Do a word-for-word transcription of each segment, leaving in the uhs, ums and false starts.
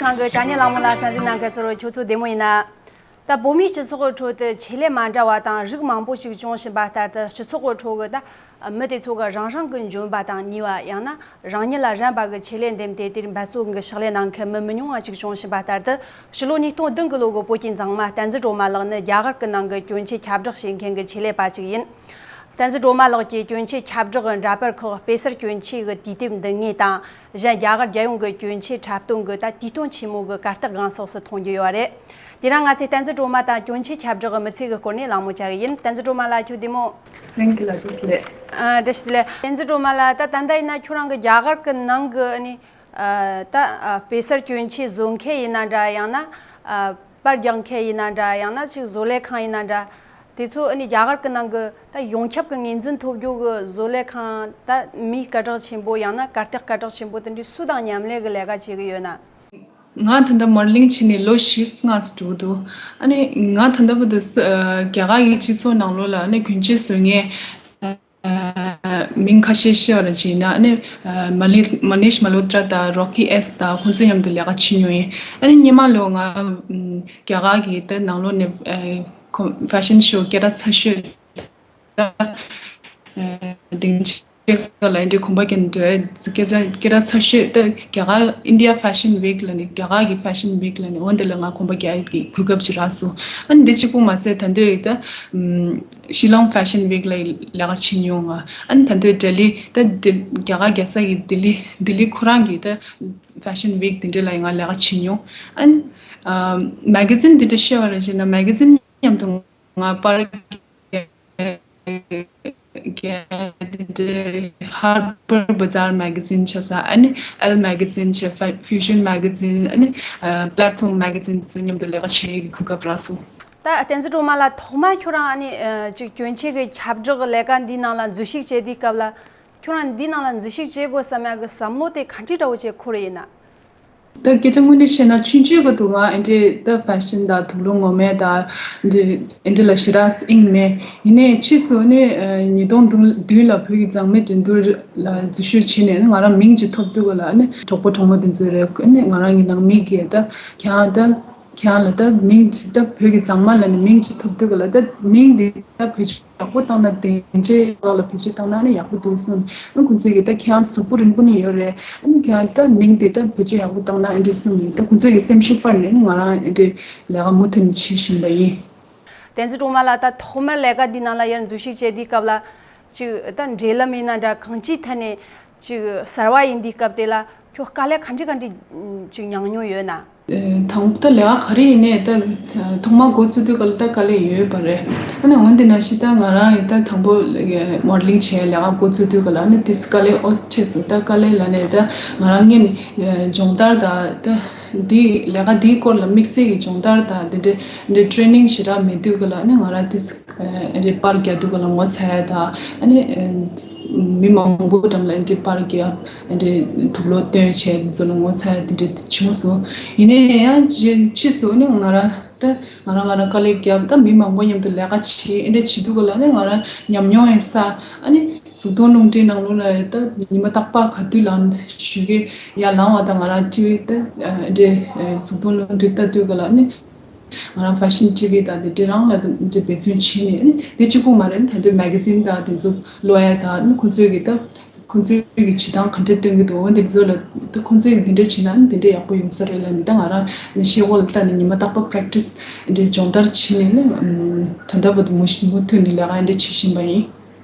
ཁང་གི་དྲ་བརྙན་གླེང་མོལ་ལ་གསན་གཟིགས་གནང་མཁན་ཚོར་ཁྱོད་ཚོ་བདེ་མོ་ཡིན་ན། ད་བོད་མིའི་སྤྱི་ཚོགས་ཀྱི་ཁྲོད་དུ་ཆེད་ལས་མ་འདྲ་བ་དང་རིགས་མང་པོ་ཞིག་བྱུང་བཞིན་པ་ལྟར་དུ། སྤྱི་ཚོགས་ཀྱི་ཁྲོད་ཀྱི་ད་མི་དེ་ཚོ་གི་རང་རང་གི་འཇོན་པ་དང་ནུས་པ། ཡང་ན་རང་ཉིད་ལ་རན་པ་གི་ཆེད་ལས་འདེམས་ཏེ་དེར་འབད་བརྩོན་གྱི་ཕྱག་ལས་གནང་མཁན་མི་མི་ཉུང་བ་ཞིག་བྱུང་བཞིན་པ་ལྟར་དུ། ཕྱི་ལོ་ཉིས་སྟོང་བདུན་གི་ལོ་གི་བོད་ཀྱི་མཛངས་མ་བསྟན་འཛིན་སྒྲོལ་མ་ལགས་ནི་རྒྱ་གར་གྱི་ནང་གི་གྱོན་ཆས་ཁྱབ་བསྒྲགས་བྱེད་མཁན་གྱི་ཆེད་ལས་པ་ཞིག་ཡིན། བསྟན་འཛིན་སྒྲོལ་མ་ལགས་ཀྱིས་གྱོན་ཆས་ཁྱབ་བསྒྲགས་ཀྱི་འདྲ་པར་ཁག་དཔེ་གསར་གྱོན་ཆས་ཀྱི་དུས་དེབ་འདི་ངོས་དང་། གཞན་རྒྱ་གར་རྒྱལ་ཡོངས་ཀྱི་གྱོན་ཆས་འཁྲབ་སྟོན་གྱི་ད་དུས་སྟོན་ཆེན་མོ་གི་གར་སྟེགས་སྒང་སོགས་སུ་མཐོང་རྒྱུ་ཡོད་རེད། དེ་རིང་ང་ཚོས་བསྟན་འཛིན་སྒྲོལ་མ་དང་གྱོན་ཆས་ཁྱབ་བསྒྲགས་ཀྱི་མི་ཚེ་གི་སྐོར་ནས་གླེང་མོལ་བྱ་གི་ཡིན། བསྟན་འཛིན་སྒྲོལ་མ་ལགས་ཁྱོད་བདེ་མོ། ལྷན་རྒྱས་ལ་བཀྲ་ཤིས་བདེ་ལེགས། ཨ། བཀྲ་ཤིས་བདེ་ལེགས། བསྟན་འཛིན་སྒྲོལ་མ་ལགས། ད་ད་ལྟ་ཡིན་ན་ཁྱོད་རང་གི་རྒྱ་གར་གྱི་ནང་གི་ཨ་ནི། ཨ། ད་ཨ་དཔེ་གསར་གྱོན་ཆས་བཟོ་མཁན་ཡིན་ན་འདྲ། ཡང་ན་ཨ་པར་རྒྱག་མཁན་ཡིན་ན་འདྲ། ཡང་ན་ཅིག་བཟོ་ལས་ཁང་ཡིན་ན་འདྲ། དེ་ཚོ་ཨ་ནི་རྒྱ་གར་གྱི་ནང་གི་ད་ཡོངས་ཁྱབ་ཀྱི་ངོས་འཛིན་ཐོབ་རྒྱུ་གི་བཟོ་ལས་ཁང་། ད་མིའི་སྐད་གྲགས་ཆེན་པོ། ཡང་ན་གར་སྟེགས་སྐད་གྲགས་ཆེན་པོ་དེ་འདྲའི་སུ་དང་མཉམ་ལས་ཀྱི་ལས་ཀ་བྱེད་ཀྱི་ཡོད་ན། ང་ད་ལྟ་མོ་ཌེ་ལིང་བྱས་ནས་ལོ་བཞི་ལྔ་ཙམ་འགྲོ་གི་འདུག་ཨ་ནི་ང་ད་ལྟ་བར་དུ་ས་ཨ་རྒྱ་གར་གྱི་སྤྱི་ཚོགས་ནང་ལོགས་ལ་ཨ་ནི་གྱོན་ཆས་བཟོ་མཁན་ཨ་མིང་ཁ་ཤས་བཤད་པ་ཅིག་ཡིན་ན། ཨ་ནི་ཨ་མ་ལི་མ་ནིཤ་མལ་ཧོ་ཏྲ་དང་རོ་ཀི་ཨེས་དང་ཁོང་ཚོ་མཉམ་དུ་ལས་ཀ་བྱེད་མྱོང་ཡིན། ཨ་ནི་སྔོན་མ་ལོ་ང་ཨམ་རྒྱ་གར་གྱི་ད་ནང་ལོགས་ནས་ཨ་ཁོ་ཕེ་ཤན་ཤོ་སྐད་གྲགས་ཚ་ཤོས། ད་སྡིངས་ཆ་ཁ་ལ་འདི་གོམ་པ་རྒྱག་འདྲ་སྐད་ཆ་སྐད་གྲགས་ཚ་ཤོས། ད་རྒྱ་གར་India Fashion Week ལ་ནི། རྒྱ་གར་གྱི་Fashion Week ལ་ནི། འོ་འདི་ལ་ང་གོམ་པ་རྒྱག་གི་གོ་སྐབས་ཅིག་རག་སོང་། ཨ་ནི་འདི་གཅིག་པུ་མ་ཟད་ད་དུང་ད་ཨམ་ཤི་ལོང་Fashion Week ལ་ལས་ཀ་བྱེད་མྱོང་ང་། ཨ་ནི་ད་དུང་ལྡི་ལི་ད་ལྡི་རྒྱ་གར་རྒྱལ་ས་ཡི་ལྡི་ལི་ལྡི་ལི་ཁོ་རང་གི་ད་Fashion Week འདི་འདྲ་ལ་ང་ལས་ཀ་བྱེད་མྱོང་། ཨ་ནི་ཨ་མེ་ག་ཛིན་འདི་འདྲ་བཤད་པ་རེད་ཅེ་ན། མེ་ག་ཛིན་མཉམ་དུ་ང་པར་རྒྱག་འདི་འདྲའི་Harper's Bazaar Magazine བྱས། ཨ་ནི་Elle Magazine བྱས། Fusion Magazine། ཨ་ནི་ཨ་Platform Magazine ཚོ་མཉམ་དུ་ལས་ཀ་བྱེད་ཡག་གི་གོ་སྐབས་རག་སོང་། ད་བསྟན་འཛིན་སྒྲོལ་མ་ལགས། ཐོག་མར་ཁྱོད་རང་ཨ་ནི་ཨ་ཅིག་གྱོན་ཆས་ཀྱི་ཁྱབ་བསྒྲགས་ཀྱི་ལས་ཀ་འདིའི་ནང་ལ་འཛུལ་ཞུགས་བྱེད་དུས་སྐབས་ལ། ཁྱོད་རང་འདིའི་ནང་ལ་འཛུལ་ཞུགས་བྱེད་དགོས་བསམ་ཡག་གི་བསམ་བློ་དེ་ག་འདྲ་འདྲ་བོ་ཅིག་འཁོར་ཡིན་ན། ད་སྐད་ཆ་དངོས་གནས་བཤད་ན་ཆུང་ཆུང་གི་དུས་ང་འདི་འདྲའི་ད་ཕེ་ཤན་དང་དུག་ལོག་ངོ་མ་དང་འདི་འདི་འདྲ་ལ་ཞེ་དྲག་དབྱིངས་མེད། ཡིན་ནའི་ཕྱིས་སུ་ནི་ཨ་ཉིས་སྟོང་བདུན་ལ་བོད་ཀྱི་མཛངས་མའི་འགྲན་བསྡུར་ལ་འཛུལ་ཞུགས་བྱས་ནས་ནི་ང་རང་མིང་ཅིག་ཐོབ་དུས་ག་ལ་ནི་གྲོགས་པོ་གྲོགས་མོ་དེ་ཚོས་རེད། ནི་ང་རང་གི་ནང་མི་གིས་ད་ཁྱེད་རང་ད་ཁྱེད་རང་ལ་ད་མིང་ཅིག་ད་བོད་ཀྱི་མཛངས་མ་ལ་ནི་མིང་ཅིག་ཐོབ་དུས་ག་ལ་ད་མིང་འདི་ད་བེད་སྤྱོད་ཡག་པོ་བཏང་ན། དེ་འདྲའི་ལོག་ལ་བེད་སྤྱོད་བཏང་ན་ནི་ཡག་པོ་འདུག་གསུངས། ཨ་ཁོང་ཚོས་ཀྱིས་ད་ཁྱེད་རང་གཟུགས་པོ་རིང་པོ་ནི་ཡོད་རེད། ཨ་ནི་ཁྱེད་རང་ད་མིང་དེ་ད་བེད་སྤྱོད་ཡག་པོ་བཏང་ན་ཨ་འདྲ་གསུངས་ནས། ད་ཁོང་ཚོས་ཀྱིས་སེམས་ཤུགས་སྤར་ནས་ང་རང་ཨ་འདྲའི་ལས་ཀ་མུ་མཐུད་ནས་བྱེད་བཞིན་པ་ཡིན། བསྟན་འཛིན་སྒྲོལ་མ་ལགས། ད་ཐོག་མར་ལས་ཀ་འདི་ནང་ལ་ཡར་འཛུལ་ཞུགས་བྱེད་དུས་སྐབས་ལ་ཅིག་ད་འབྲེལ་ལམ་ཡིན་ན་འདྲ། གང་ཅིའི་ཐད་ནས་ཅིག་གསར་བ་ཡིན་དུས་སྐབས་དེ་ལ་ཁྱོད་དཀའ་ལས་ག་འདྲ་ག་འདྲ་ཅིག་མྱངས་མྱོང་ཡོད་ན། ཨེ་དང་པོ་ད་ལས་ཀ་ག་རེ་ཡིན་ནའི་ད་ཐོག་མར་འགོ་བཙུགས་དུས་ག་ལ་ད་དཀའ་ལས་ཡོད་པ་རེད། ཨ་ནི་འོན་ཏེ་ནང་བཞིན་ད་ང་རང་ཡིན་ད་དང་པོ་མོ་ཌེ་ལིང་བྱས་ལས་ཀ་འགོ་བཙུགས་དུས་ག་ལ་ཨ་ནི་ཏིས་དཀའ་ལས་ཨོ་ཙམ་འཕྲད་སོང་། ད་དཀའ་ལས་ལབ་ནའི་ད་ང་རང་སྔོན་ནས་སྦྱོང་བརྡར་དང་ད་འདི་ལས་ཀ་འདིའི་སྐོར་ལ་དམིགས་བསལ་གྱི་སྦྱོང་བརྡར་དང་འདི་འདྲའི་འདི་ཊེ་རེ་ནིང་ཞེ་དྲག་མེད་དུས་ག་ལ་ཨ་ནི་ང་རང་ཏིས་ཨ་འདི་པར་རྒྱག་དུས་ག་ལ་ངོ་ཚ་ཡ་དང་། ཨ་ནི་ཨ་མི་མང་པོ་འགྲམ་ལ་འདི་པར་རྒྱག་འདི་དུག་ལོག་སྟོན་བྱས་ཚོ་ལ་ངོ་ཚ་ཡ་འདི་འདྲ་བྱུང་སོང་། ཡིན་ནའི་ཡང་རྗེས་ཕྱིས་སུ་ནི་ང་རང་ད་ང་རང་ང་རང་དཀའ་ལས་བརྒྱབ། ད་མི་མང་པོ་མཉམ་དུ་ལས་ཀ་བྱེད་འདི་འདྲ་བྱེད་དུས་ག་ལ་ནི་ང་རང་ཉམས་མྱོང་ཡང་བསགས། ཨ་ནི་གཟུགས་མཐོང་རླུང་འཕྲིན་ནང་ལོགས་ལ་ད་ཉི་མ་རྟག་པར་ག་དུས་ལ་ཞུ་གི་ཡར་ལངས་པ་དང་ང་རང་ཊི་ཝི་ད་འདི་གཟུགས་མཐོང་རླུང་འཕྲིན་ལྟ་དུས་ག་ལ་ནི། ང་རང་ཕེ་ཤན་ཊི་ཝི་དང་དེ་འདྲ་རང་ལ་འདི་འབད་བརྩོན་བྱས་ནས་ནི་དེ་གཅིག་པུ་མ་རེད། ད་དུང་མེ་ག་ཛིན་དང་དེ་ཚོ་ཀློག་ཡ་དང་ནི་ཁོང་ཚོས་ཀྱི་ད་ཁོང་ཚོས་ཀྱི་བྱེད་སྟངས་ག་འདྲ་སྟོན་གྱི་འདུག་འོ་འདི་ཚོ་ལ་ད་ཁོང་ཚོས་ཀྱི་འདི་འདྲ་བྱས་ན་ནི་དེ་འདྲ་ཡག་པོ་ཡོང་ས་རེད་ལབ་ནས། ད་ང་རང་ནི་ཤེལ་སྒོ་ལ་ལྟ་ནས་ཉི་མ་རྟག་པར་པེ་རེག་ཊི་སི་འདི་སྦྱོང་བརྡར་བྱས་ནས་ནི་ད་ལྟ་བར་དུ་མུ་མུ་མཐུད་ནས་ལས་ཀ་འདི་བྱེད་བཞིན་པ་ཡིན།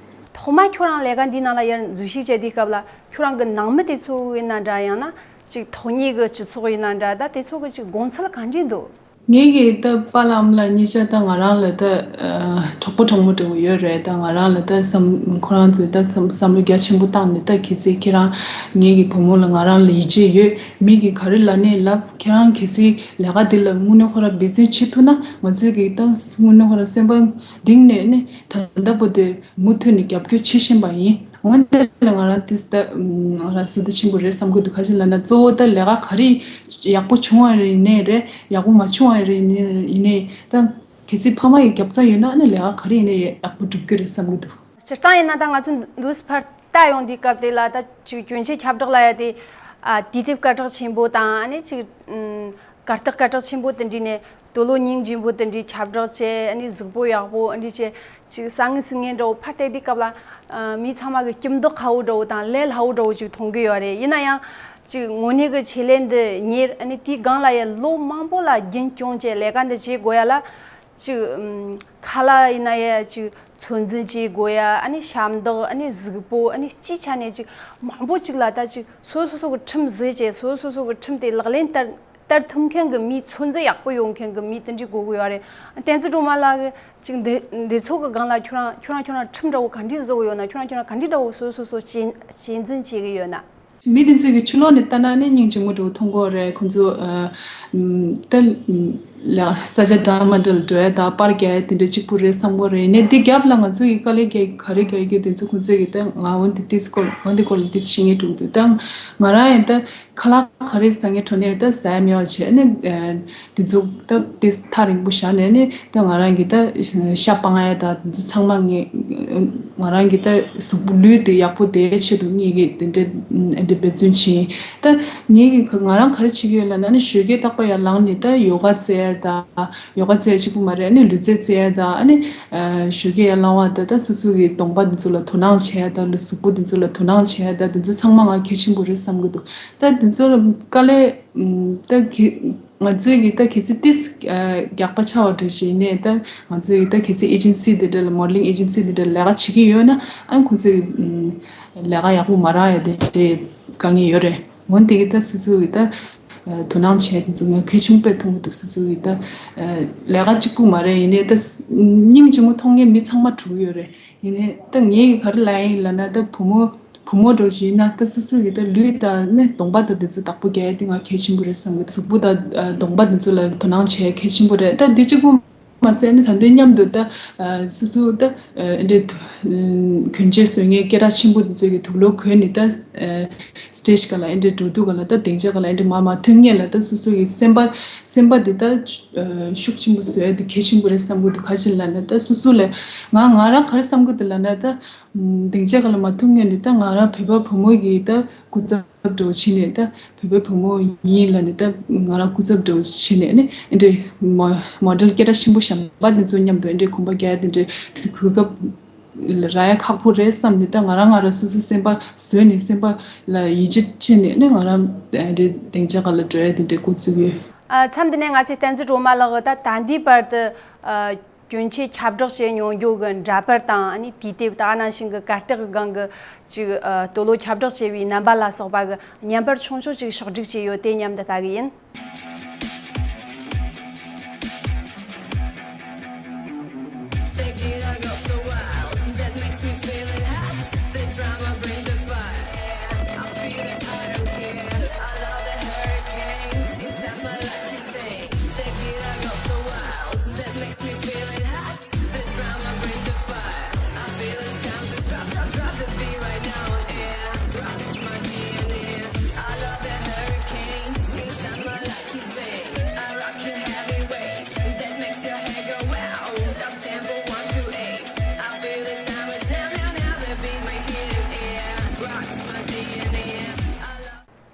ཐོག་མར་ཁྱོད་རང་ལས་ཀ་འདིའི་ནང་ལ་ཡར་འཛུལ་ཞུགས་བྱས་དུས་སྐབས་ལ་ཁྱོད་རང་གི་ནང་མི་དེ་ཚོ་ཡིན་ན་འདྲ། ཡང་ན་ཅིག་ཐོག་མྱེས་ཀྱི་སྤྱི་ཚོགས་ཡིན་ན་འདྲ། ད་དེ་ཚོ་གི་ཅིག་དགོངས་ཚུལ་ག་འདྲ་འདུག་ངེད་ཀྱི་ད་པཱ་ལགས་ཨ་མ་ལགས་གཉིས་ཆ་ད་ང་རང་ལ་ད་ཨ་གྲོགས་པོ་གྲོགས་མོ་འདྲ་བོ་ཡོད་རེད། ད་ང་རང་ལ་ད་བསམ་ཁོ་རང་ཚོས་ད་བསམ་བསམ་བློ་རྒྱ་ཆེན་པོ་བཏང་ནས། ད་གལ་སྲིད་ཁྱེད་རང་ངེད་ཀྱི་བུ་མོ་ལ་ང་རང་ལ་ཡིད་ཆེས་ཡོད། མི་གིས་ག་རེ་ལབ་ནའི་ལབ། ཁྱེད་རང་གལ་སྲིད་ལས་ཀ་འདི་ལ་དངོས་གནས་ཁོ་རང་འབད་བརྩོན་བྱེད་ཐུབ་ན་ང་ཚོས་ཀྱིས་ད་དངོས་གནས་ཁོ་རང་སེམས་པ་གཏིང་ནས་ནི་ད་ལྟ་བར་དུ་མུ་མཐུད་ནས་རྒྱབ་སྐྱོར་བྱེད་བཞིན་པ་ཡིན། འོན་ཏེ་ལ་ང་རང་ཏིས་ད་ང་རང་བསོད་བདེ་ཆེན་པོ་རེད་བསམ་གྱི་འདུག་ག་ཅི་ལབ་ན་གཙོ་བོ་ད་ལས་ཀ་ག་རེ་ཡག་པོ་བྱུང་བ་རེད་ཡིན་ནའི་རེད། ཡག་པོ་མ་བྱུང་བ་རེད་ཡིན་ནའི་ཡིན་ནའི་ད་གལ་སྲིད་ཕ་མ་ཡི་རྒྱབ་རྩ་ཡོད་ན་ནི་ལས་ཀ་ག་རེ་ཡིན་ནའི་ཡག་པོ་འགྲུབ་ཀྱི་རེད་བསམ་གྱི་འདུག་སྤྱིར་བཏང་ཡིན་ན་ད་ང་ཚོ་འདུག་སེ་ཕར་ལྟ་ཡོང་དུས་སྐབས་དེ་ལ་ད་ཅིག་གྱོན་ཆས་ཁྱབ་བསྒྲགས་ལབ་ཡ་དེ་ ཨ་དུས་དེབ་སྐད་གྲགས་ཆེན་པོ་དང་ཨ་ནི་ཅིག་ཨམ་གར་སྟེགས་སྐད་གྲགས་ཆེན་པོ་དེ་འདྲ་ནས་དུག་ལོག་སྙིང་རྗེ་པོ་དེ་འདྲ་ཁྱབ་བསྒྲགས་བྱས། ཨ་ནི་གཟུགས་པོ་ཡག་པོ་ཨ་འདྲ་བྱས། ཅིག་ས་ངན་སུ་ངན་འདྲ་བོ་ཕར་བལྟས་དུས་སྐབས་ལ་ཨ་མི་ཚང་མ་གི་སྐྱིད་མདོག་ཁ་པོ་འདྲ་བོ་དང་ལས་སླ་བོ་འདྲ་བོ་ཅིག་མཐོང་གི་ཡོད་རེད། ཡིན་ན་ཡང་ཅིག་དངོས་གནས་གི་ཆེད་ལས་འདི་གཉེར། ཨ་ནི་དེའི་སྒང་ལ་ཡ་ལོ་མང་པོ་ལ་རྒྱུན་སྐྱོང་བྱས་ལས་ཀ་འདི་བྱེད་དགོས་ཡ་ལ། ཅིག་ཨམ་ཁ་ལག་ཡིན་ན་ཡ་ཅིག་ཚོད་འཛིན་བྱེད་དགོས་ཡ། ཨ་ནི་ཞབས་འདེགས། ཨ་ནི་གཟུགས་པོ། ཨ་ནི་སྤྱིའི་ཆ་ནས་ཅིག་མང་པོ་ཅིག་ལ་ད་ཅིག་སོ་སོ་སོ་གི་ཁྲིམས་བཟོས་བྱས། སོ་སོ་སོ་གི་ཁྲིམས་དེ་ལག་ལེན་བསྟར་བསྟར་ཐུབ་མཁན་གི་མི། ཚོད་འཛིན་ཡག་པོ་ཡོད་མཁན་གི་མི་དེ་འདྲ་དགོས་ཀྱི་ཡོད་རེད། བསྟན་འཛིན་སྒྲོལ་མ་ལགས་ཀྱིས་ཅིག་འདི་འདི་ཚོ་གི་སྒང་ལ་ཁྱོད་རང་ཁྱོད་རང་ཁྱོད་རང་ཁྲིམས་འདྲ་བོ་ག་འདྲ་བཟོ་གི་ཡོད་ན། ཁྱོད་རང་ཁྱོད་རང་ག་འདྲ་འདྲ་བོ་སོ་སོ་སོ་གཅེས་གཅེས་འཛིན་བྱེད་ཀྱི་ཡོད་ན། མི་དེ་ཚོ་གི་ཕྱི་ལོགས་ནས་ལྟ་ན་ནི་སྙིང་རྗེ་མོ་འདྲ་བོ་མཐོང་གི་ཡོད་རེད། ཁོང་ཚོ་ཨ་ཨམ་ད་ལ་ས་ཆ་འདྲ་མི་འདྲ་ལ་འགྲོ་ཡ་དང་པར་རྒྱག་ཡ་དེ་འདྲ་གཅིག་པུ་རེད་བསམ་གི་རེད། ཡིན་ནའི་འདི་རྒྱབ་ལ་ང་ཚོ་གི་དཀའ་ལས་རྒྱག་ག་རེ་རྒྱག་རྒྱུ་དེ་ཚོ་ཁོང་ཚོ་གི་ད་ང་འོན་ཏེ་ཏིས་སྐོར་འོན་ཏེ་སྐོར་ལ་ཏིས་ཤེས་ངེས་འགྲོ་གི་འདུག་ད་ང་རང་ཡང་ད་ཁ་ལག་ག་རེ་ཟ་ངེ་འགྲོ་ནས་ད་ཟ་ཡ་མེད་པ་བྱས་ནས། ཨ་དེ་ཚོ་ད་དེ་ཐག་རིང་པོ་བཞག་ནས་ནི་ད་ང་རང་གི་ད་ཤ་སྤང་ཡ་ད་དེ་ཚོ་ཚང་མ་ངས་ང་རང་གི་ད་གཟུགས་པོ་ལུས་དེ་ཡག་པོ་བསྡད་ཆེད་དུ་ངས་གི་དེ་འདྲ་དེ་འདྲ་འབད་བརྩོན་བྱས། ད་ངས་གི་ང་རང་ག་རེ་བྱེད་ཀྱི་ཡོད་ལབ་ན་ནི་ཞོགས་ཀས་རྟག་པར་ཡར་ལངས་ནས་ད་ཡོ་ག་རྩེ་ཡ་ད་ཡོ་ག་རྩེ་ཡ་གཅིག་པུ་མ་རེད། ཨ་ནི་ལུས་རྩལ་རྩེ་ཡ་ད། ཨ་ནི་ཨ་ཞོགས་ཀས་ཡར་ལངས་པ་ད་ད་སོ་སོ་གི་གདོང་པ་འདི་ཚོ་ལ་དོ་སྣང་བྱེད་ཡ་ད། ལུས་གཟུགས་པོ་འདི་ཚོ་ལ་དོ་སྣང་བྱེད་ཡ་ད། འདི་ཚོ་ཚང་མ་ང་གལ་ཆེན་པོ་རེད་བསམ་གི་འདུག་ད་འདི་ཚོ་ལ་དཀའ་ལས་ཨམ་ད་གི་ང་ཚོས་གི་ད་གལ་སྲིད་ཏིས་ཨ་རྒྱགས་པ་ཆགས་པ་འདྲ་ཞིག་ཡིན་ནའི་ད་ང་ཚོས་གི་ད་གལ་སྲིད་ཨེ་ཇེན་སི་འདི་འདྲ་ལ་མོ་ཌེ་ལིང་ཨེ་ཇེན་སི་འདི་འདྲ་ལ་ལས་ཀ་བྱེད་ཀྱི་ཡོད་ན། ཨ་ཁོང་ཚོས་གི་ཨམ་ལས་ཀ་ཡག་པོ་མ་རག་ཡ་དེ་འདྲའི་དཀའ་ངལ་ཡོད་རེད། འོན་ཏེ་གི་ད་སོ་སོ་གི་ད་ཨ་དོ་སྣང་བྱས་དེ་ཚོ་ང་གལ་ཆེན་པོ་མཐོང་གི་འདུག་སོ་སོ་གི་ད་ཨ་ལས་ཀ་གཅིག་པུ་མ་རེད། ཡིན་ནའི་ད་སྙིང་རྗེ་མོ་མཐོང་མཁན་མི་ཚང་མ་འགྲོ་གི་ཡོད་རེད། ཡིན་ནའི་ད་ངས་ག་རེ་ལབ་ཡིན་ལབ་ན་ད་བུ་མོ་བུ་མོ་འདྲ་བོ་ཞིག་ཡིན་ན་ད་སོ་སོ་གི་ད་ལུས་དང་ནི་གདོང་པ་དང་དེ་ཚོ་བདག་པོ་རྒྱག་ཡ་དེ་ང་གལ་ཆེན་པོ་རེད་བསམ་གི། གཟུགས་པོ་དང་ཨ་གདོང་པ་དེ་ཚོ་ལ་དོ་སྣང་བྱེད་ཡ་གལ་ཆེན་པོ་རེད། ད་འདི་གཅིག་པུ་མ་ཟད་ནི་ད་དུང་མཉམ་དུ་ད་ཨ་སོ་སོ་ད་ཨ་འདྲའི་གྱོན་ཆས་བཟོ་མཁན་སྐད་གྲགས་ཆེན་པོ་དེ་ཚོ་གི་དུག་ལོག་གོན་ནས་ད་ཨ་སི་ཊེ་ཇི་སྒང་ལ་ཨ་འདྲའི་འགྲོ་དུས་སྒང་ལ་ད་སྡིངས་ཆ་སྒང་ལ་ཨ་འདྲའི་མར་མར་ཐོན་མཁན་ལ་ད་སོ་སོ་གི་སེམས་པ་སེམས་པ་དེ་ད་ཨ་ཤུགས་ཆེན་པོ་བཟོ་ཡ་དེ་གལ་ཆེན་པོ་རེད་བསམ་གི་འདུག་ག་ཅི་ལབ་ན་ད་སོ་སོ་ལ་ང་ང་རང་ག་རེ་བསམ་གི་འདུག་ལབ་ན་ད། སྡིངས་ཆ་སྒང་ལ་མར་ཐོན་མཁན་དེ་ད་ང་རང་བོད་པ་བུ་མོ་གི་ད་སྐུ་ཚབ་འདྲ་བོ་བྱས་ནས། ད་བོད་པའི་བུ་མོ་ཡིན་ལབ་ནས་ད་ང་རང་སྐུ་ཚབ་འདྲ་བོ་བྱས་ནས་ནི་ཨེ་འདྲའི་མོ་མོ་ཌེལ་སྐད་གྲགས་ཆེན་པོ་གཞན་པ་དེ་ཚོ་མཉམ་དུ་ཨེ་འདྲའི་གོམ་པ་རྒྱག་དེ་འདྲའི་དུས་གོ་སྐབས་རག་ཡ་ཁག་པོ་རེད་བསམ་ནས། ད་ང་རང་ང་རང་སོ་སོའི་སེམས་པ་བཟོས་ནས་སེམས་པ་ལ་ཡིད་ཆེས་བྱས་ནས་ནི་ང་རང་ཨེ་འདྲའི་སྡིངས་ཆ་སྒང་ལ་འགྲོ་ཡ་དེ་འདྲའི་འགོ་བཙུགས་ཡོད། ཨ་མཚམས་འདི་ནས་ང་ཚོས་བསྟན་འཛིན་སྒྲོལ་མ་ལགས་ཀྱིས་ད་ད་ལྟའི་བར་དུ་ཨ། གྱོན་ཆས་ཁྱབ་བསྒྲགས་བྱེད་མྱོང་རྒྱུ་གི་འདྲ་པར་དང་། ཨ་ནི་དུས་དེབ་དང་། ཨ་ནང་བཞིན་གྱི་གར་སྟེགས་ཀྱི་སྒང་གི་ཅིག་ཨ་སྟོད་ལོ་ཁྱབ་བསྒྲགས་བྱས་པའི་རྣམ་པ་ལ་སོགས་པ་གི་བརྙན་པར་ཆུང་ཆུང་ཅིག་ཕྱོགས་སྒྲིག་བྱས་ཡོད། དེ་མཉམ་དུ་ལྟ་གི་ཡིན།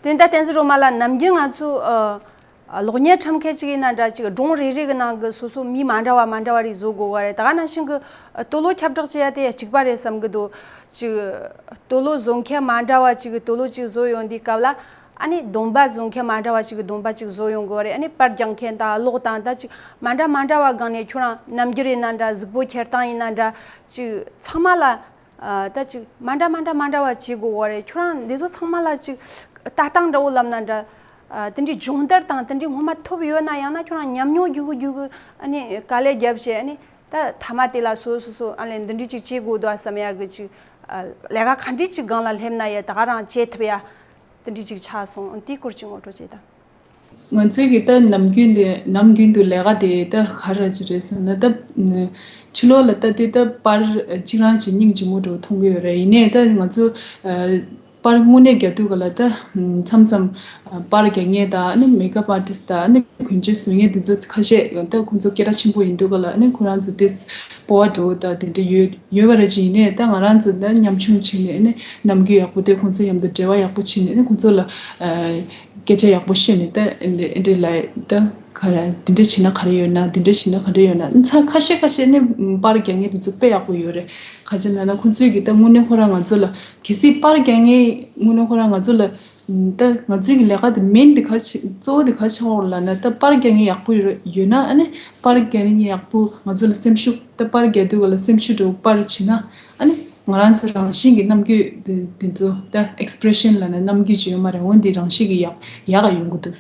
དེ་ད་བསྟན་འཛིན་སྒྲོལ་མ་ལགས། ནམ་རྒྱུན་ང་ཚོ་ཨ་གློག་བརྙན་འཁྲབ་མཁན་ཅིག་ཡིན་ན་འདྲ། ཅིག་སྒྲུང་རེ་རེ་གི་ནང་གི་སོ་སོ་མི་མ་འདྲ་བ་མ་འདྲ་བ་རེ་བཟོ་དགོས་པ་རེད། ད་ག་ནང་བཞིན་གི་ཨ་སྟོད་ལོ་ཁྱབ་བསྒྲགས་བྱེད་ཡ་དེ་གཅིག་པ་རེད་བསམ་གི་འདུག་ཅིག་སྟོད་ལོ་བཟོ་མཁན་མ་འདྲ་བ་ཅིག་གི་སྟོད་ལོ་ཅིག་བཟོ་ཡོང་དུས་སྐབས་ལ། ཨ་ནི་གདོང་པ་བཟོ་མཁན་མ་འདྲ་བ་ཅིག་གི་གདོང་པ་ཅིག་བཟོ་ཡོང་དགོས་པ་རེད། ཨ་ནི་པར་རྒྱག་མཁན་དང་གློག་དང་ད་ཅིག་མ་འདྲ་མ་འདྲ་བ་སྒང་ནས་ཁྱོད་རང་རྣམ་འགྱུར་ཡིན་ན་འདྲ། གཟུགས་པོ་འཁྱེར་སྟངས་ཡིན་ན་འདྲ། ཅིག་ཚང་མ་ལ་ཨ་ད་ཅིག་མ་འདྲ་མ་འདྲ་མ་འདྲ་བ་བྱེད་དགོས་པ་རེད། ཁྱོད་རང་འདི་ཚོ་ཚང་མ་ལ་ཅིག་ལྟ་སྟངས་འདྲ་བོ་ལབ་ན་འདྲ། ཨ་དེ་འདྲའི་སྦྱོང་བརྡར་དང་དེ་འདྲའི་སྔོན་མ་ཐོབ་ཡོད་ན། ཡང་ན་ཁྱོད་རང་ཉམས་མྱོང་རྒྱུག་གི་རྒྱུག་གི་ཨ་ནི་དཀའ་ལས་བརྒྱབ་བྱས། ཨ་ནི་ད་མཐའ་མ་དེ་ལ་སོ་སོ་སོ་ཨ་ལས་འདི་འདྲའི་ཅིག་བྱེད་དགོས་འདུག་བསམ་ཡ་གི་ཅིག་ཨ་ལས་ཀ་ག་འདྲའི་ཅིག་སྒང་ལ་སླེབས་ན་ཡ་ད་ག་རང་བྱེད་ཐུབ་ཡ་དེ་འདྲའི་ཅིག་ཆགས་སོང་། དེའི་སྐོར་ཅིག་ངོ་སྤྲོད་བྱེད་དང་། ང་ཚོའི་གི་ད་ནམ་རྒྱུན་དེ་ནམ་རྒྱུན་དུ་ལས་ཀ་དེ་ད་ག་རེ་ཅིག་རེད་ཟེར་ན། ད་ཕྱི་ལོགས་ལ་ལྟ་དུས་ད་པར་གཅིག་རང་ཅིག་སྙིང་རྗེ་མོ་འདྲ་བོ་མཐོང་གི་ཡོད་རེད། ཡིན་ནའི་ད་ང་ཚོ་ཨ་ པར་དངོས་གནས་རྒྱག་དུས་ག་ལ་ད་མཚམས་མཚམས་པར་རྒྱག་མཁན་དང་ཨ་ནི་མེག་ཨབ་ཨར་ཊིསི་དང་ཨ་ནི་གོན་ཆས་བཟོ་མཁན་དེ་ཚོ་ཁ་ཤས་ད་ཁོང་ཚོ་སྐད་གྲགས་ཆེན་པོ་ཡིན་དུས་ག་ལ་ཨ་ནི་ཁོ་རང་ཚོ་དེ་སྤོབས་པ་འདྲ་བོ་ད་དེ་འདྲ་ཡོད་ཡོད་པ་རེད་ཅེས་ཡིན་ནའི་ད་ང་རང་ཚོ་ད་ཉམ་ཆུང་བྱས་ནས་ཨ་ནི་ནམ་རྒྱུན་ཡག་པོ་དེ་ཁོང་ཚོ་མཉམ་དུ་འབྲེལ་བ་ཡག་པོ་བྱས་ནས་ཨ་ནི་ཁོང་ཚོ་ལ་སྐད་ཆ་ཡག་པོ་བཤད་ནས་ད་ཨ་ནི་ཨ་འདྲ་ལ་ད་ག་རེ་དེ་འདྲ་བྱས་ན་ག་རེ་ཡོད་ན་དེ་འདྲ་བྱས་ན་ག་རེ་ཡོད་ན་ཨ་ནི་ཚ་ཁ་ཤས་ཁ་ཤས་ཨ་ནི་པར་རྒྱག་མཁན་དེ་ཚོ་དཔེ་ཡག་པོ་ཡོད་རེད། ག་ཅི་ལབ་ན་ཁོང་ཚོས་གི་ད་དངོས་གནས་ཁོ་རང་ང་ཚོ་ལ་གལ་སྲིད་པར་རྒྱག་མཁན་དངོས་གནས་ཁོ་རང་ང་ཚོ་ལ་ད་ང་ཚོའི་གི་ལས་ཀ་དེ་མེན་དེ་ག་ཆེ་གཙོ་བོ་དེ་ག་ཆེ་བོ་ལབ་ན་ད་པར་རྒྱག་མཁན་ཡག་པོ་ཡོད་ཡོད་ན་ཨ་ནི་པར་རྒྱག་མཁན་ཡག་པོ་ང་ཚོ་ལ་སེམས་ཤུགས་ད་པར་རྒྱག་དུས་ག་ལ་སེམས་ཤུགས་འདྲ་བོ་པར་བྱེད་ན་ཨ་ནི་ང་རང་ཚོ་རང་བཞིན་གི་རྣམ་འགྱུར་དེ་དེ་ཚོ་ད་ཨེག་སི་པི་རེ་ཤན་ལབ་ན་རྣམ་འགྱུར་ཅིག་ཡོད་མ་རེད། འོན་ཏེ་རང་བཞིན་གི་ཡག་ཡག་ག་ཡོང་གི་འདུག་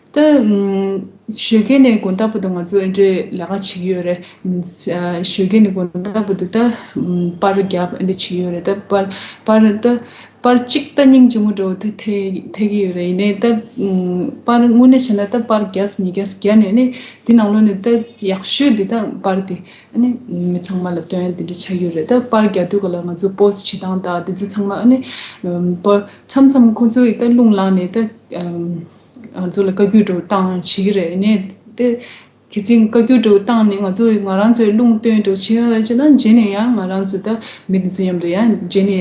ད་ཨམ་ཞོགས་ཀས་ནས་དགོང་དག་བར་དུ་ང་ཚོ་ཨེ་འདྲའི་ལས་ཀ་བྱེད་ཀྱི་ཡོད་རེད། མིན་ཨ་ཞོགས་ཀས་ནས་དགོང་དག་བར་དུ་ད་ཨམ་པར་རྒྱབ་ཨེ་འདྲ་བྱེད་ཀྱི་ཡོད་རེད། ད་པར་པར་ད་པར་གཅིག་ད་སྙིང་རྗེ་མོ་འདྲ་བོ་ད་ཐེ་ཐེ་གི་ཡོད་རེད། ཡིན་ནའི་ད་ཨམ་པར་དངོས་གནས་བྱས་ན་ད་པར་བརྒྱ་ཉིས་བརྒྱ་བརྒྱབ་ནས་ནི་དེ་ནང་ལོགས་ནས་ད་ཡག་ཤོས་དེ་ད་པར་དེ་ཨ་ནི་མི་ཚང་མ་ལ་སྟོན་དེ་འདྲ་ཆགས་ཀྱི་ཡོད་རེད། ད་པར་རྒྱག་དུས་ག་ལ་ང་ཚོ་པོ་སི་ཊི་བྱེད་སྟངས་དང་དེ་ཚོ་ཚང་མ་ཨ་ནི་ཨམ་པར་མཚམས་མཚམས་ཁོ་ཚོ་ཡི་ད་རླུང་ལངས་ནས་ད་ཨམ། ང་ཚོ་ལ་བཀའ་བཀྱོན་འདྲ་བོ་བཏང་བྱེད་ཀྱི་རེད། ནས་དེ་གལ་སྲིད་བཀའ་བཀྱོན་འདྲ་བོ་བཏང་ནས་ང་ཚོ་ང་རང་ཚོའི་རླུང་བཏོན་འདྲ་བོ་བྱེད་ཡོང་རེད་ཅེ་ན་རྗེས་ནས་ཡང་ང་རང་ཚོ་ད་མི་དེ་ཚོ་མཉམ་དུ་ཡང་རྗེས་ནས་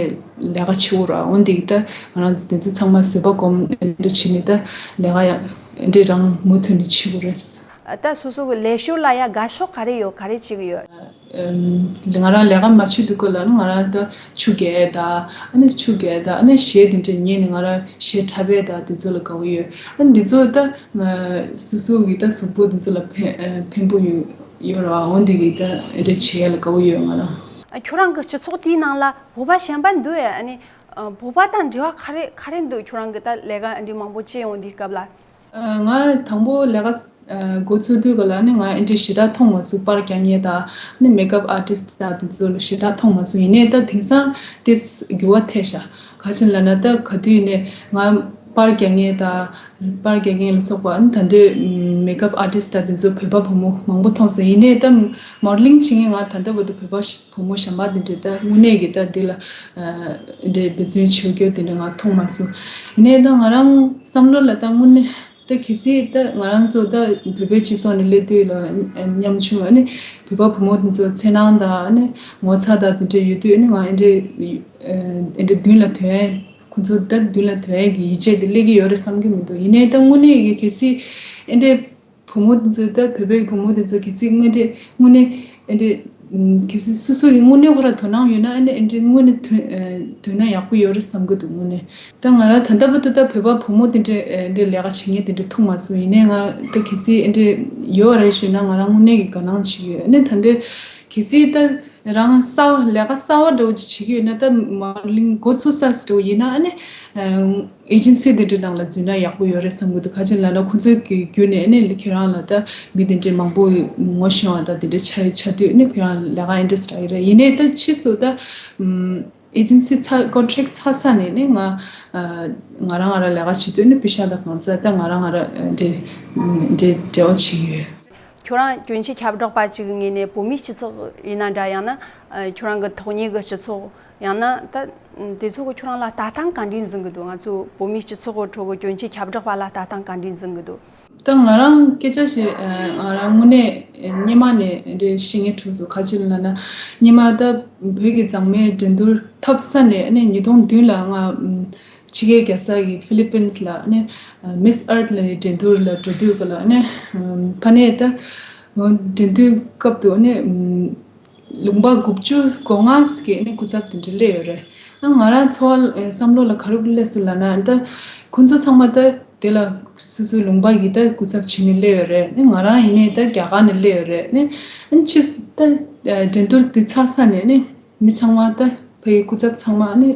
ལས་ཀ་བྱེད་འོ་ར་འོན་ཏེ་ད་ང་རང་ཚོ་དེ་ཚོ་ཚང་མ་བཟོད་པ་སྒོམ་འདྲ་བྱེད་ནས་ད་ལས་ཀ་ཡང་འདྲ་རང་མུ་མཐུད་ནས་བྱེད་དགོས་རེད། ད་སོ་སོ་གི་ལས་ཞོར་ལ་ཡང་དགའ་ཕྱོགས་ག་རེ་ཡོད་ག་རེ་བྱེད་ཀྱི་ཡོད། ང་རང་ལས་ཀ་མ་བྱེད་དུས་སྐབས་ལ་ང་རང་ད་ཆུ་རྐྱལ་དང་ཨ་ནི་ཆུ་རྐྱལ་དང་ཨ་ནི་གཞས་དེ་འདྲ་ཉན་ནས་ང་རང་གཞས་འཁྲབ་པ་དང་དེ་ཚོ་ལ་དགའ་བོ་ཡོད། ཨ་ནི་འདི་ཚོ་ད་སོ་སོ་གི་ད་གཟུགས་པོ་དེ་ཚོ་ལ་ཕན་ཕན་པོ་ཡོད་ཡོད་ར་འོན་ཏེ་གི་ད་དེ་འདྲ་བྱེད་ཡ་ལ་དགའ་བོ་ཡོད་ང་རང་། ཁྱོད་རང་གི་སྤྱི་ཚོགས་དེའི་ནང་ལ་བོད་པ་གཞན་པ་འདུག་ཨེ། ཨ་ནི་བོད་པ་དང་འབྲེལ་བ་ག་རེ་ག་རེ་འདུག་ཁྱོད་རང་གི་ད་ལས་ཀ་འདི་མང་པོ་བྱེད་ཡོང་དུས་སྐབས་ལ། ང་དང་པོ་ལས་ཀ་འགོ་ཚུགས་དུས་ག་ལ་ནི་ང་ཨེ་འདྲའི་ཞེ་དྲག་མཐོང་མ་སོང་། པར་རྒྱག་མཁན་དང་ནི་མེག་ཨབ་ཨར་ཊིསི་དང་དེ་ཚོ་ལ་ཞེ་དྲག་མཐོང་མ་སོང་། ཡིན་ནའི་ད་དེང་སང་དེ་འགྱུར་བ་ཐེབས་ཤག་ག་ཅི་ལབ་ན་ད་ག་དུས་ནས་ང་པར་རྒྱག་མཁན་དང་པར་རྒྱག་མཁན་ལ་སོགས་པ་ནི་ད་འདོད་མེག་ཨབ་ཨར་ཊིསི་དང་དེ་ཚོ་བོད་པ་བུ་མོ་མང་པོ་མཐོང་སོང་། ཡིན་ནའི་ད་མོ་ཌེ་ལིང་བྱེད་མཁན་ང་ད་ལྟ་བར་དུ་བོད་པ་ཞིག་བུ་མོ་གཞན་པ་དེ་འདྲས་ད་དངོས་གནས་ཀྱི་ད་དེ་ལ་འདྲས་འབད་བརྩོན་བྱེད་རྒྱུ་དེ་འདྲས་ང་མཐོང་མ་སོང་། ཡིན་ནའི་ད་ང་རང་བསམ་བློ་ལ་ད་དངོས་གནས་ད་གལ་སྲིད་ད་ང་རང་ཚོ་ད་བོད་པའི་སྤྱི་ཚོགས་ནས་སླེབས་དུས་ལ་ཉམ་ཆུང་ཨ་ནི་བོད་པ་བུ་མོ་དེ་ཚོ་འཚེར་སྣང་དང་ཨ་ནི་ངོ་ཚ་དང་དེ་འདྲས་ཡོད་དུས་ཨ་ནི་ང་ཨེ་འདྲས་ཨེ་འདྲས་མདུན་ལ་ཐོན་ཁོ་ཚོ་ད་མདུན་ལ་ཐོན་གྱི་ཡིད་ཆེས་དེ་སླེབས་ཀྱི་ཡོད་རེད་བསམ་གྱི་མི་འདུག་ཡིན་ནའི་ད་དངོས་གནས་ཀྱི་གལ་སྲིད་ཨེ་འདྲས་བུ་མོ་དེ་ཚོ་ད་བོད་པའི་བུ་མོ་དེ་ཚོ་གལ་སྲིད་དངོས་འབྲེལ་དངོས་གནས་ཨེ་འདྲས་ཨམ་གལ་སྲིད་སོ་སོ་ཡི་དངོས་གནས་ཁོ་ར་དོ་སྣང་ཡོད་ན་ཨེ་འདྲས་ཨེ་འདྲས་དངོས་གནས་ཐོན་ཨེ་ཐོན་ན་ཡག་པོ་ཡོད་རེད་བསམ་གི་འདུག་དངོས་གནས་ད་ང་རང་ད་ལྟ་བར་དུ་ད་བོད་པ་བུ་མོ་དེ་འདྲས་ཨེ་འདྲས་ལས་ཀ་བྱེད་མཁན་དེ་འདྲས་མཐོང་མ་སོང་། ཡིན་ནའི་ང་ད་གལ་སྲིད་ཨེ་འདྲས་ཡོད་རེད་ཞུས་ན་ང་རང་དངོས་གནས་ཀྱི་དགའ་སྣང་བྱེད་ཀྱི་ཡོད། ཨེ་ནས་ད་འདྲས་གལ་སྲིད་ད་རང་གསར་བ་ལས་ཀ་གསར་བ་འདྲ་བོ་ཅིག་བྱེད་ཀྱི་ཡོད་ན་ད་མོ་ཌེ་ལིང་འགོ་ཚུགས་ས་འདྲ་བོ་ཡིན་ན་ཨ་ནི་ཨེ་ཨེ་ཇེན་སི་དེ་འདྲའི་ནང་ལ་འཛུལ་ན་ཡག་པོ་ཡོད་རེད་བསམ་གི་འདུག་ག་ཅི་ལབ་ན་ཁོ་ཚོའི་གི་བརྒྱུད་ནས་ཨ་ནི་ཁྱོད་རང་ལ་ད་མི་དེ་འདྲའི་མང་པོ་ངོ་ཤེས་པ་དང་དེ་འདྲ་ཆགས་ཆགས་དུས་ཨ་ནི་ཁྱོད་རང་ལས་ཀ་ཨིན་ཊེ་རེ་སི་ཊི་རག་གི་རེད། ཡིན་ནའི་ད་ཕྱིས་སུ་ད་ཨེ་ཇེན་སི་ཚ་ཀོན་ཊེག་ཚ་ས་ནས་ནི་ང་ང་རང་ང་རང་ལས་ཀ་བྱེད་དུས་ནི་པེ་ཤ་དང་གང་ཚ་ད་ང་རང་ང་རང་འདྲ་འདྲ་འབྲེལ་བ་བྱེད་ཀྱི་ཡོད། ཁྱོད་རང་གྱོན་ཆས་ཁྱབ་བསྒྲགས་པ་ཅིག་ངོས་ནས་བོད་མིའི་སྤྱི་ཚོགས་ཡིན་ན་འདྲ་ཡང་ན་ཁྱོད་རང་གི་ཐོག་མཉེས་ཀྱི་སྤྱི་ཚོགས་ཡང་ན་ད་དེ་ཚོ་གི་ཁྱོད་རང་ལ་ལྟ་སྟངས་ག་འདྲས་འཛིན་གི་འདུག་ང་ཚོ་བོད་མིའི་སྤྱི་ཚོགས་ཁྲོད་ཀྱི་གྱོན་ཆས་ཁྱབ་བསྒྲགས་པ་ལ་ལྟ་སྟངས་ག་འདྲས་འཛིན་གི་འདུག་ད་ང་རང་སྐད་ཆ་བཤད་ང་རང་དངོས་གནས་སྔོན་མ་ནས་འདྲ་ཤེས་ངེས་འཁྲུག་སོང་། ག་ཅི་ལབ་ན་སྔོན་མ་ད་བོད་ཀྱི་མཛངས་མའི་འགྲན་བསྡུར་ཐོབ་ས་ནས་ཨ་ནི་ཉིས་སྟོང་བདུན་ལ་ང་ཕྱི་རྒྱལ་རྒྱལ་ས་གི་ཧྥི་ལི་པིན་ལ་ཨ་ནི་མིས་ཨརཐ་ལབ་ནས་འགྲན་བསྡུར་ལ་འགྲོ་དུས་ག་ལ་ཨ་ནི་ཕ་ནས་ད་འགྲན་བསྡུར་སྐབས་དུ་ཨ་ནི་ལུང་པ་དགུ་བཅུ་གོ་ལྔ་ཟིག་གི་ཨ་ནི་སྐུ་ཚབ་དེ་འདྲ་སླེབས་ཡོད་རེད། ཨ་ང་རང་ཚོ་བསམ་བློ་ལ་ག་རེ་སླེབས་སོང་ལབ་ན་ད་ཁོང་ཚོ་ཚང་མ་ད་དེ་ལ་སོ་སོའི་ལུང་པ་གི་ད་སྐུ་ཚབ་བྱས་ནས་སླེབས་ཡོད་རེད། ཨ་ང་རང་ཡིན་ནའི་ད་རྒྱ་གར་ནས་སླེབས་ཡོད་རེད། ཨ་ཕྱི་ད་འགྲན་བསྡུར་དེ་ཚར་ས་ནས་ཨ་ནི་མི་ཚང་མ་ད་ཕའི་སྐུ་ཚབ་ཚང་མ་ཨ་ནི་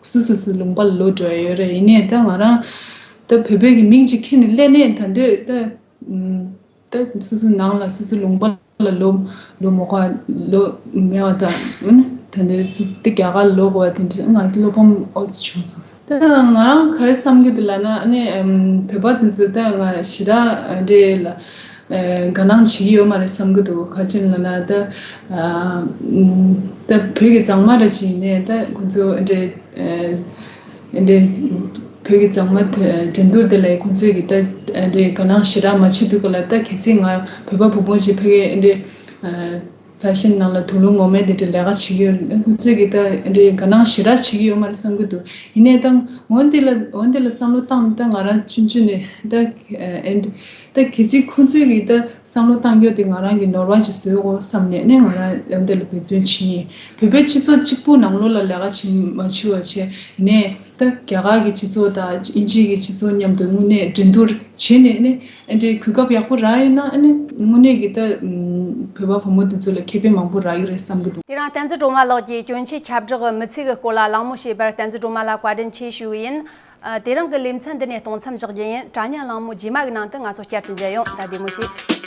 སོ་སོ་སོའི་ལུང་པ་ལ་ལོག་འགྲོ་ཡ་ཡོད་རེད། ཡིན་ནའི་ད་ང་རང་ད་བོད་བོད་ཀྱི་མིང་ཅིག་ཁྱེར་ནས་སླེབས་ནས་ད་འདོད་ད་ད་སོ་སོའི་ནང་ལ་སོ་སོའི་ལུང་པ་ལ་ལོ་ལོ་མོ་ཁ་ལོ་མེད་པ་དང་ཨ་ནི་ད་འདོད་སུ་དེ་རྒྱ་གར་ལོག་དགོས་པ་དེ་འདྲ་ང་ཚོ་བློ་ཕམ་ཨོ་ཙི་བྱུང་སོང་། ད་ང་རང་ག་རེ་བསམ་གྱི་འདུག་ལབ་ན་ཨ་ནི་བོད་པ་དེ་ཚོ་ད་ང་ཞེ་དྲག་འདྲ་ལ་དགའ་སྣང་བྱེད་ཀྱི་ཡོད་མ་རེད་བསམ་གྱི་འདུག་ག་ཅི་ལབ་ན་ད་ད་བོད་ཀྱི་མཛངས་མ་རེ་ཅིག་ཡིན་ནའི་ད་ཁོ་ཚོ་འདྲ་ ཨེ་འདྲས་བོད་ཀྱི་མཛངས་མ་དེ་འགྲན་བསྡུར་དེ་ལ་ཁོང་ཚོས་ཀྱི་ད་ཨེ་འདྲས་དགའ་སྣང་ཞེ་དྲག་མ་བྱེད་དུས་ག་ལ། ད་གལ་སྲིད་ང་བོད་པ་བུ་མོ་ཅིག་ཕ་གིའི་ཨེ་འདྲས་ཕེ་ཤན་ནང་ལ་དུག་ལོག་ངོ་མས་དེ་འདྲས་ལས་ཀ་བྱེད་ཀྱི་ཡོད། ཁོང་ཚོས་ཀྱི་ད་ཨེ་འདྲས་དགའ་སྣང་ཞེ་དྲག་བྱེད་ཀྱི་ཡོད་མ་རེད་བསམ་གྱི་འདུག་ཡིན་ནའི་ད་འོན་ཏེ་ལ་འོན་ཏེ་ལ་བསམ་བློ་བཏང་ནས། ད་ང་རང་ཆུང་ཆུང་ནས་ད་ཨེ་འདྲས་ད་གལ་སྲིད་ཁོང་ཚོས་ཀྱི་ད་བསམ་བློ་བཏང་རྒྱུ་དེ་ང་རང་གི་ནོར་བ་ཅིག་བཟོ་དགོས་བསམ་ནས་ནས་ང་རང་ཨེ་འདྲས་ལ་འབད་བརྩོན་བྱེད་ཡིན། བོད་པའི་སྤྱི་ཚོགས་གཅིག་པུ་ནང་ལོགས་ལ་ལས་ཀ་བྱེད་མ་བྱེད་པ་བྱས་ཡིན་ནའི། ད་རྒྱ་གར་གྱི་སྤྱི་ཚོགས་དང་དབྱིན་ཇི་གི་སྤྱི་ཚོགས་མཉམ་དུ་དངོས་གནས་འགྲན་བསྡུར་བྱས་ནས་ནི་ཨེ་འདྲའི་གོ་སྐབས་ཡག་པོ་རག་ཡོད་ན། ཨ་ནི་དངོས་གནས་ཀྱི་ད་བོད་པ་བུ་མོ་དེ་ཚོ་ལ་ཁེ་ཕན་མང་པོ་རག་གི་རེད་བསམ་གྱི་འདུག་དེ་རིང་བསྟན་འཛིན་སྒྲོལ་མ་ལགས་ཀྱིས་གྱོན་ཆས་ཁྱབ་བསྒྲགས་མི་ཚེ་གི་སྐོར་ལ་གླེང་མོལ་བྱས་པར་བསྟན་འཛིན་སྒྲོལ་མ་ལ་བཀའ་དྲིན་ཆེ་ཞུ་གི་ཡིན། ཨ། དེ་རིང་གི་ལེ་ཚན་འདི་ནས་གཏོང་མཚམས་འཇོག་རྒྱུ་ཡིན། དྲ་བརྙན་གླེང་མོལ་རྗེས་མ་གི་ནང་དུ་ང་ཚོ་བསྐྱར་དུ་མཇལ་ཡོང་། ད་བདེ་མོ་བྱོས།